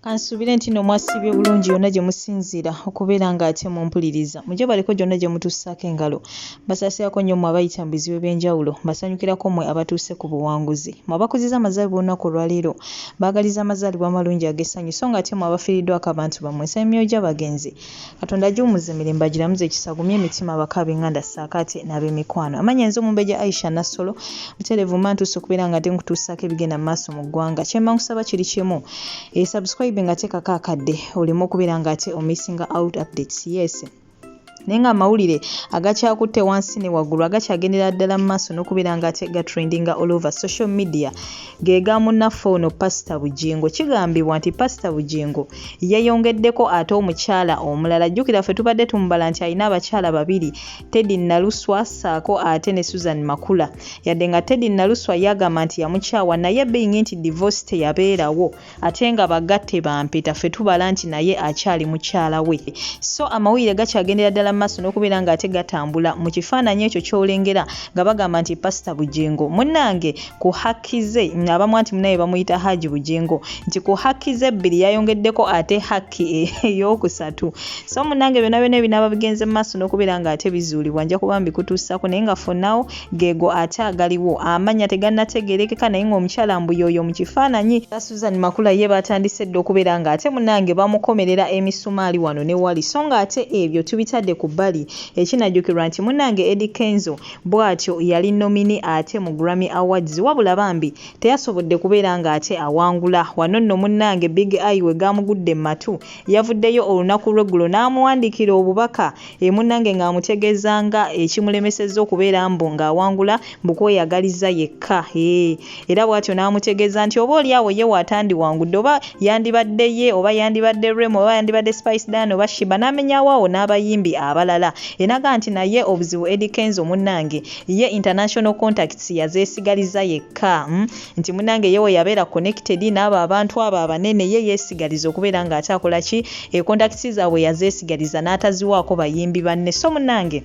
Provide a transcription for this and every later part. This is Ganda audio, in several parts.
Kansuubire nti nno mwasiibye bulungi yonna gye musinziira okubeera nga ate mumpuliriza. Mugyebaleko gyonna gye mutussaako engalo. Mbasaasirako nnyo mmwe abayita mu bizibu eby'enjawulo. Mbasanyukirako mmwe abatuuse ku buwanguzi. Mmwe abakuzizza amazaalibwa olunaku olwaleero, mbaagaliza amazaalibwa amalungi ag'essanyu so nga ate mmwe abafiiriddwako abantu bammwe nsaba emyoyo gy'abagenzi Katonda agiwummuze mirembe agiramuze ekisa agumye emitima abako ab'enganda ssaako ate n'ab'emikwano. Amannya nze Omumbejja Aisha Nassolo butereevu mba ntuuse okubeera nga ate nkutuusaako ebigenda mu maaso mu ggwanga. Kye mba nkusaba kiri kimu, e subscribe nga teekako akadde oleme okubeera nga ate omissinga out updates. Yes. Naye nga amawulire agakyakutte wansi ne waggulu agakyagendera ddala mu maaso n'okubeera nga ate gatrendinga all over social media ge ga munnaffe ono Pasita Bugingo. Kigambibwa nti Pasita Bugingo yeyongeddeko ate omukyala omulala. Jjukira ffe tubadde tumubala nti alina abakyala babiri, Teddy Naluswa ssaako ate ne Susan Makula. Yadde nga Teddy Naluswa ye agamba nti yamukyawa naye being nti divorce teyabeerawo ate nga bagatte ba mpeta ffe tubala nti naye akyali mukyala we. So amawulire gakyagendera ddala mu maaso n'okubeera nga ate gatambula mu kifaananyi ekyo ky'olengera nga bagamba nti Pasita Bugingo munnange ku hakki ze abamu anti munaye bamuyita Haji Bugingo nti ku hakki ze ebbiri yayongeddeko ate hakki ey'okusatu. So munnange byonna byonna ebinaaba bigenze mu maaso n'okubeera nga ate bizuulibwa nja kuba mbikutuusaako naye nga for now geego ate agaliwo. Amannya tegannategeerekeka naye ng'omukyala mbu y'oyo mu kifaananyi. Susan Makula ye baatandise dda okubeera ng'ate munnange bamukomerera emisumaali wano ne wali so ng'ate ebyo tubitadde ku bbali. Ekinajjukirwa nti munnange Eddy Kenzo Bwatyo yali nominee ate mu Grammy Awards wabula bambi teyasobodde kubeera ng'ate awangula. Wano nno munnange Big Eye we gaamugudde mu matu yavuddeyo olunaku lw'eggulo n'amuwandiikira obubaka e munnange ng'amutegeeza nga ekimulemesezza okubeera mbu ng'awangula mbu kweyagaliza yekka ee era bwatyo n'amutegeeza nti oba oli awo ye w'atandiwangudde oba yandibadde ye oba yandibadde Rema oba yandibadde Spice Diana oba Sheebah n'amenyawo awo n'abayimbi abalala Enaga nti naye obuzibu Eddy Kenzo munange ye international contacts yazesigaliza yekka mm nti munange ye weyabeera connected naabo abantu abo abanene ye yesigaliza okubeera nga ate akola ki e contacts zabwe yazesigaliza nataziwaako bayimbi banne so munange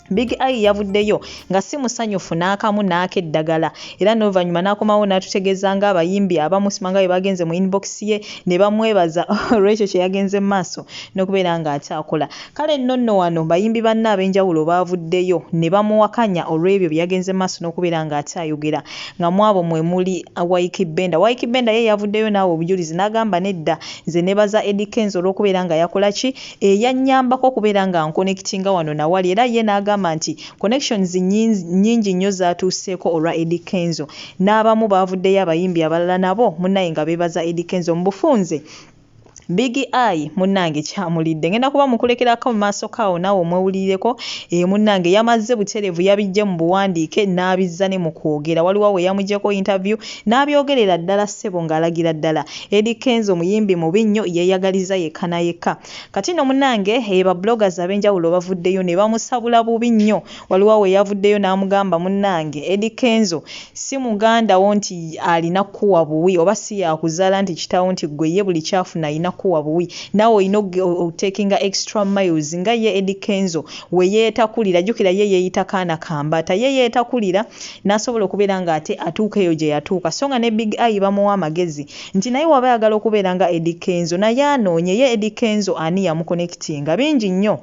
Big Eye yavuddeyo nga si musanyufu n'akamu n'akeddagala era n'oluvannyuma n'akomawo n'atutegeeza ng'abayimbi abamu simanga bwe baagenze mu inbox ye ne bamwebaza olw'ekyo kye yagenze mu maaso n'okubeera ng'akyakola. Kale nno nno wano bayimbi banne ab'enjawulo baavuddeyo ne bamuwakanya olw'ebyo bye yagenze mu maaso n'okubeera ng'akyayogera nga mw'abo mwe muli Ykee Benda. Ykee Benda ye yavuddeyo n'awa obujulizi n'agamba nedda nze neebaza Eddy Kenzo olw'okubeera nga yakola ki? Eyannyambako okubeera nga nkonekitinga wano na wali era ye n'agamba nti connections nnyingi nnyo z'atuuseeko olwa Eddy Kenzo. N'abamu baavuddeyo abayimbi abalala nabo munnaye nga beebaza Eddy Kenzo. Mu bufunze Big Eye munnange kyamulidde ngenda kuba mukulekerako mu maaso ko awo naawe omwewulirireko eh, munnange yamazze butereevu yabiggye mu buwandiike n'abizza ne mu kwogera waliwo we yamuggyeko interview n'abyogerera ddala ssebo ng'alagira ddala Eddy Kenzo muyimbi mubi nnyo yeeyagaliza yekka na yekka kati nno munnange eh, ba bloggers ab'enjawulo bavuddeyo ne bamusabula bubi nnyo Waliwo we yavuddeyo n'amugamba munnange Eddy Kenzo si muganda wo nti alina kukuwa buwi oba si yakuzaala nti kitaawo nti ggwe ye buli ky'afuna alina kukuwa buwi naawe olina otakinga extra miles nga ye Eddy Kenzo we yeetakulira jjukira ye yeeyita kaana ka mbaata ye yeetakulira n'asobola okubeera ng'ate atuuka eyo gye yatuuka so nga ne Big Eye bamuwa amagezi nti naye waba ayagala okubeera nga Eddy Kenzo naye anoonye ye Eddy Kenzo ani yamukonekitinga bingi nnyo.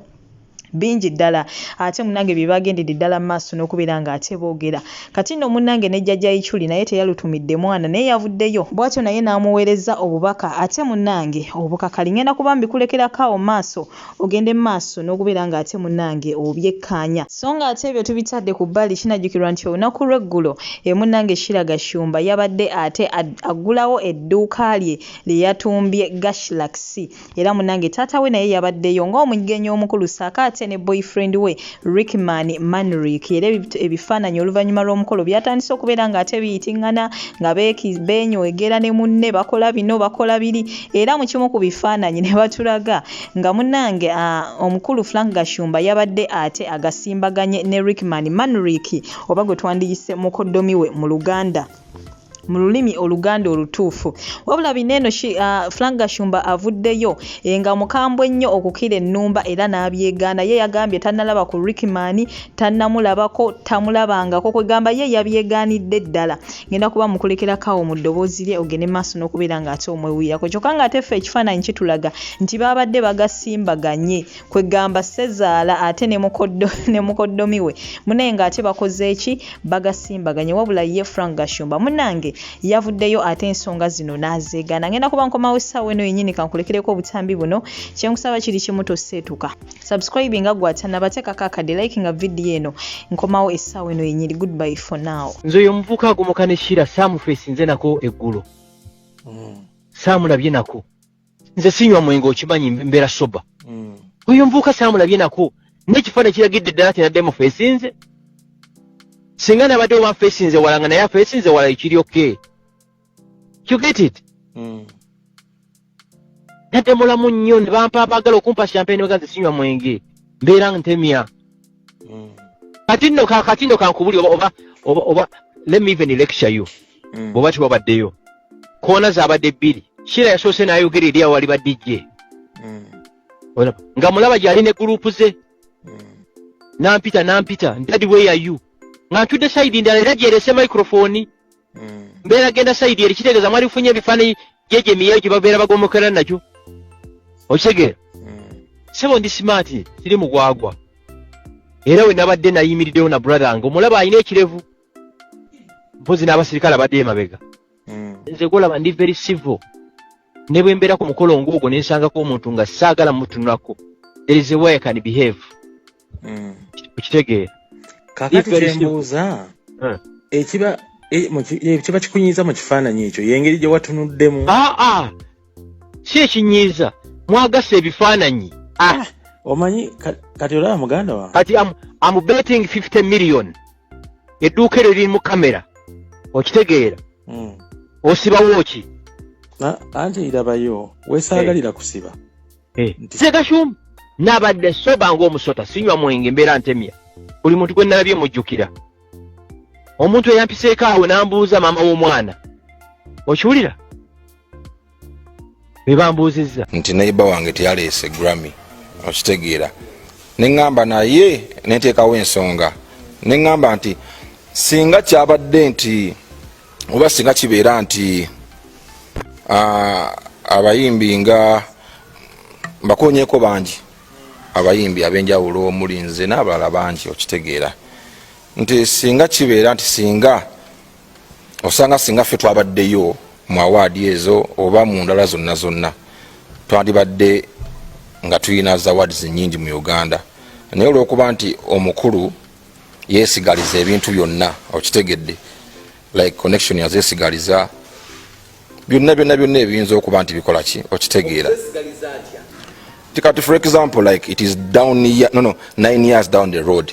Bingi ddala ate munange bye bagendedde ddala mu maaso n'okubeera nga ate boogera. Kati nno munnange ne Jjajja Ichuli naye teyalutumidde mwana naye yavuddeyo bwatyo naye n'amuweerezza obubaka ate munnange obukakali. Ngenda kuba mbikulekerako awo mu maaso ogende mu maaso n'okubeera nga ate munnange obyekkaanya. So nga ate ebyo tubitadde ku bbali, kinajjukirwa nti olunaku lw'eggulo munnange Sheilah Gashumba yabadde ate aggulawo edduuka lye lye yatuumbye Gashlax Era munange taata we naye yabaddeyo ng'omugenyi omukulu ssaako ate ne boyfriend we Rickman Manrick era ebifaananyi oluvannyuma lw'omukolo byatandise okubeera ng'ate biyitingana nga beenywegera ne munne bakola bino bakola biri era mu kimu ku bifaananyi ne batulaga nga munnange omukulu Frank Gashumba yabadde ate agasimbaganye ne Rickman Manrick oba gwe twandiyise mukoddomi we mu Luganda. Mu lulimi Oluganda olutuufu. Wabula bino eno Frank Gashumba avuddeyo nga mukambwe nnyo okukira ennumba era n'abyegaana. Ye yagambye tannalaba ku Rickman, tannamulabako, tamulabangako, kwegamba ye yabyegaanidde ddala. Ngenda kuba mukulekerako awo mu ddoboozi lye ogende maaso n'okubeera ng'ate omwewuuyirako. Kyokka ng'ate ffe ekifaananyi kitulaga nti baabadde bagasimbaganye. Kwegamba ssezaala ate ne mukoddo ne mukoddomi we munaye nga ate bakoze ki bagasimbaganye wabula ye Frank Gashumba munange yavuddeyo ate ensonga zino n'azeegaana. Ngenda kuba nkomawo essaawa eno yennyini kankulekereko obutambi buno kyenkusaba kiri kimu toseetuka subscribe nga gwe atanaba teekako akadde like nga vidiyo eno nkomawo essaawa eno yennyini goodbye for now. Nze oyo omuvubuka agomoka ne Shira saamufeesinze nako eggulo. Saamulabye nako. Nze sinywa mwenge okimanyi mbeera sober. Oyo omuvubuka saamulabye nako n'ekifaananyi kiragidde ddala nti nadde mufeesinze. Singa nabadde oba nfeesinze wala nga naye afeesinze wala ekiri okay. You get it? Nadde mulamu nnyo ne bampa abaagala okumpa champagne ne bagamba nze sinywa mwenge mbeera ntemya. Kati nno kakati nno kankubuli oba oba oba oba let me even lecture you. Bw'oba tewabaddeyo. Koona zaabadde bbiri. Sheila yasoose n'ayogera eri awali ba DJ. Olaba nga mulaba gy'ali ne gurupu ze. Nampita nampita daddy where are you? Nga ntudde side ndala era gyerese microphone. Mbeera genda side eri kitegeeza mwali mufunye ebifaananyi gyegyo emiyayo gye babeera bagomokera nakyo. Okitegeera? Ssebo ndi smart siri mugwagwa. Era we nabadde nayimiriddewo na brother wange omulaba alina ekirevu. Mpozi n'abasirikale abadde emabega. Nze gwolaba ndi very civil. Ne bwe mbeera ku mukolo ng'ogwo ne nsangako omuntu nga saagala mutunulako. There is a way I can behave. Okitegeera? Kaakati kyembuuza ekiba ekiba kikunyiiza mu kifaananyi ekyo y'engeri gye watunuddemu. Aa si ekinyiiza mwagasa ebifaananyi. Omanyi kati olaba muganda wange. Kati am betting 50 million. Edduuka eryo liri mu kamera. Okitegeera? Osibawo ki? Anti irabayo weesaagalira kusiba. Segashum nabadde sober ng'omusota sinywa mwenge mbeera ntemya. Buli muntu gwe nalabye mujjukira. Omuntu eyampiseeko awo n'ambuuza maama w'omwana. Okiwulira? Be bambuuzizza. Nti neighbor wange teyaleese Grammy. Okitegeera. Ne ŋŋamba naye ne nteekawo ensonga. Ne ŋŋamba nti singa kyabadde nti oba singa kibeera nti abayimbi nga mbakonyeeko bangi abayimbi ab'enjawulo omuli nze n'abalala bangi okitegeera nti singa kibeera nti singa osanga singa ffe twabaddeyo mu awaadi ezo oba mu ndala zonna zonna twandibadde nga tulina za awards nnyingi mu Uganda naye olw'okuba nti omukulu yeesigaliza ebintu byonna okitegedde like connection yazeesigaliza byonna byonna byonna ebiyinza okuba nti bikola ki okitegeera kati for example like it is down year, no 9 years down the road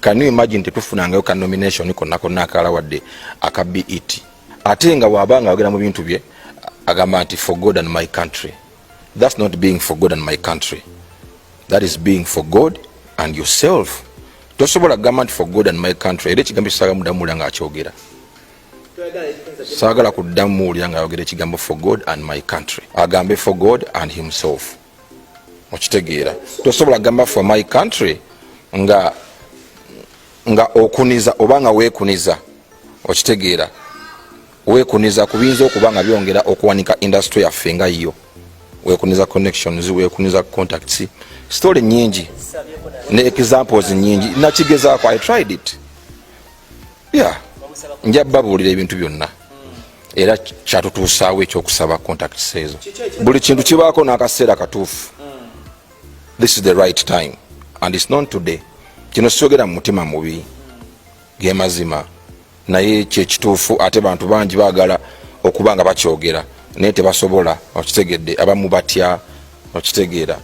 can you imagine tetufunangayo ka nomination konna konna akalala wadde aka BET ate nga bw'aba nga ayogera mu bintu bye agamba nti for God and my country. That's not being for God and my country, that is being for God and yourself. Tosobola kugamba nti for God and my country era ekigambo kisaagala muddamu muwulira ng'akyogera. Saagala kuddamu muwulira ng'ayogera ekigambo for God and my country. Agambe for God and himself. Okitegeera? Tosobola kugamba for my country nga nga okuniza oba nga weekuniza. Okitegeera? Weekuniza ku biyinza okuba nga byongera okuwanika industry yaffe nga yo. Weekuniza connections, weekuniza contacts, story nyingi ne examples nyingi. Nakigezaako, I tried it. Yeah, nja babuulira ebintu byonna era kyatutuusaawo ekyokusaba contacts ezo. Buli kintu kibaako n'akaseera katuufu. This is the right time and it's not today. Kino siyogera mu mutima mubi, ge mazima naye kyekituufu ate bantu bangi baagala okuba nga bakyogera naye tebasobola. Okitegedde? Abamu batya, okitegeera,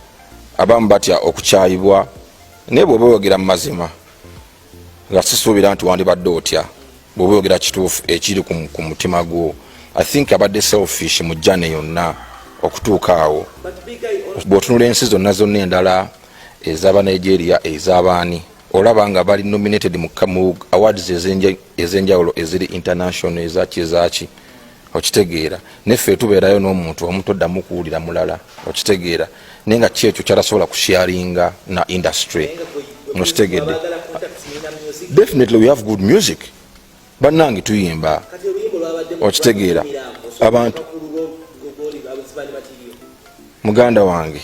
abamu batya okukyayibwa naye bw'oba oyogera mu mazima nga sisuubira nti wandibadde otya bw'oba oyogera kituufu ekiri ku mutima gwo. I think abadde selfish mu journey yonna okutuuka awo. Bw'otunula ensi zonna zonna endala ez'aba Nigeria ez'abaani olaba nga bali nominated mu awards ez'enjawulo eziri international ezaki ezaki. Okitegeera? Neffe tubeerayo n'omuntu omu, toddamu kuwulira mulala. Okitegeera? Naye nga ki ekyo kyatasobola kusharinga na industry. Okitegedde? Definitely we have good music, bannange, tuyimba. Okitegeera? Abantu, muganda wange,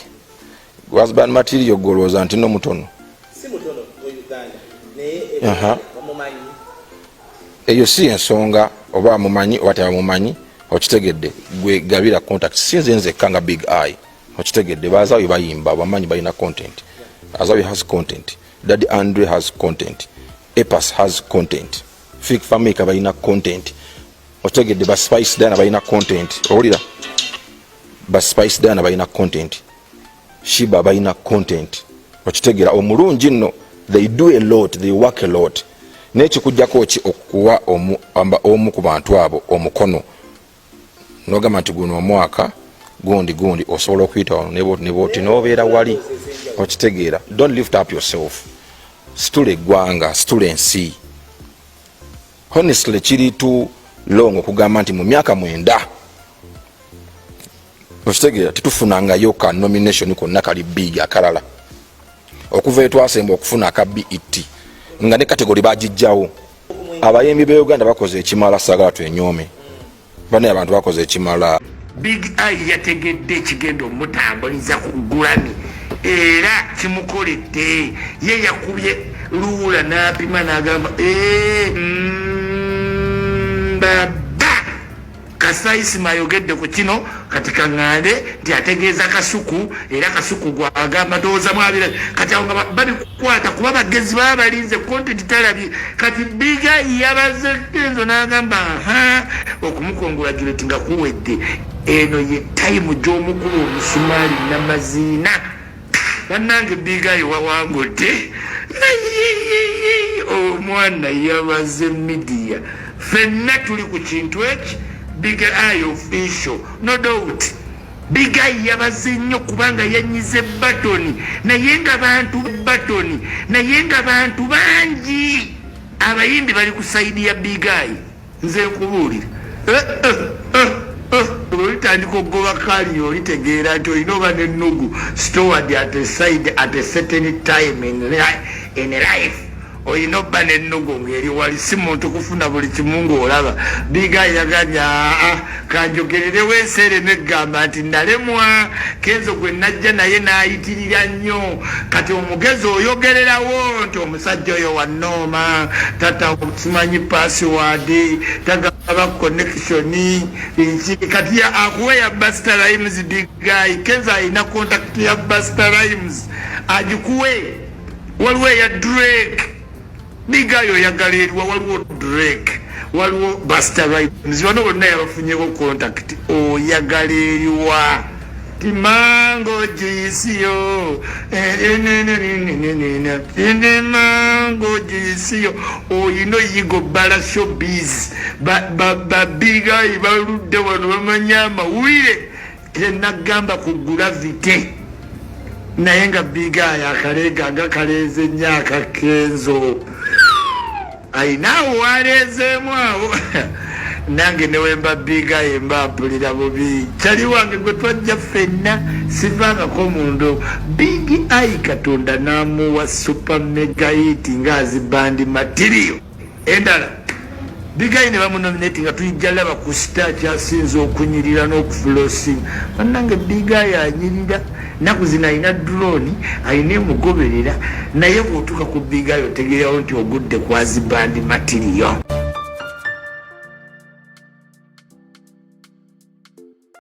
husband material, golowooza nti no mutono. Aha. Eyo si ensonga oba mumanyi oba tebamumanyi. Okitegedde? Gwe gabira contact, si nze nzekka nga Big Eye. Okitegedde? Bazawi bayimba, bamanyi balina content. Azawi has content, Daddy Andre has content, Epas has content, Fik Fameica balina content. Okitegedde? Ba Spice Diana balina content. Owulira? Ba Spice Diana balina content, Sheebah balina content. Okitegeera? Omulungi nno, they do a lot, they work a lot. Naye kikugjako ki okuwa omu ku bantu abo omukono nogamba nti guno omwaka gundi gundi osobola okuyita wano neboti neboti nobeera wali? Okitegeera? Don't lift up yourself. Situla eggwanga, situla ensi. Honestly, kiri too long okugamba nti mu myaka 9, okitegeera, tetufunangayo ka nomination konna kali big akalala okuva etwasemba okufuna aka BET, nga ne category bagijjawo. Abayimbi be Uganda bakoze ekimala, saagala twenyome banaye, abantu bakoze ekimala. Big Eye yategedde ekigenda omutambuliza ku Grammy era kimukoledde. Ye yakubye luula n'apima n'agamba, "Eh, baba Kasaisima ayogedde ku kino, kati kaŋŋande nti ategeeza Kasuku." Era Kasuku gwagamba, ndowooza mwabira kati awo nga babikwata kuba bagezi baba balinze content talabye. Kati Big Eye yabaze Kenzo n'agamba aha okumukongulagireti nga kuwedde. Eno ye time gy'omukuba omusumaali namaziina. Bannange, Big Eye wawangudde. Omwana yabaze media, ffenna tuli ku kintu eki. Big Eye official, no doubt Big Eye yabaze nnyo kubanga yanyize batoni, naye nga bantu batoni, naye nga bantu bangi abayimbi bali ku side ya Big Eye. Nze nkubuulira, olitandika okugoba kali olitegeera nti olina oba nenugu stored at a side at a certain time in life. Olina obba nenugu ngaeri wali, si muntu kufuna buli kimu ngaolaba. Big Eye yagambye, aa kanjogererewo enseere neggamba nti nalemwa Kenzo gwe najja naye n'ayitirira nnyo. Kati omugezi oyogererawo nti omusajja oyo wanooma tata simanyi password tagaba connection nki. Kati akuwa ya Busta Rhymes. Big Eye, Kenzo alina contact ya Busta Rhymes, agikuwe. Waliwo eya Drake. Big Eye oyagala eriwa? Waliwo Drake, waliwo Busta Rhymes, bano bonna yabafunyeko contact. Oyagala eriwa? Timango gisiyo mango gisiyo oyina oyiga obbala showbiz. Ba Big Eye baludde wano, bamanyi amawulire. Tenagamba ku Gravity, naye nga Big Eye akaleega nga kaleeze nnyo akakenzo ayinaawo waleezeemu awo. Nange newemba Big Eye mba mpulira bubi. Kyali wange gwe twajja ffenna, sivangako mundo. Big Eye Katonda n'amuwa super mega hit nga husband material endala. Big Eye ne bamunominate nga tuyijja laba ku star kyasinza okunyirira n'okuflossinga. Bannange, Big Eye anyirira naku zino, alina drone, alina emugoberera, naye bw'otuuka ku Big Eye otegeerawo nti ogudde ku husband material.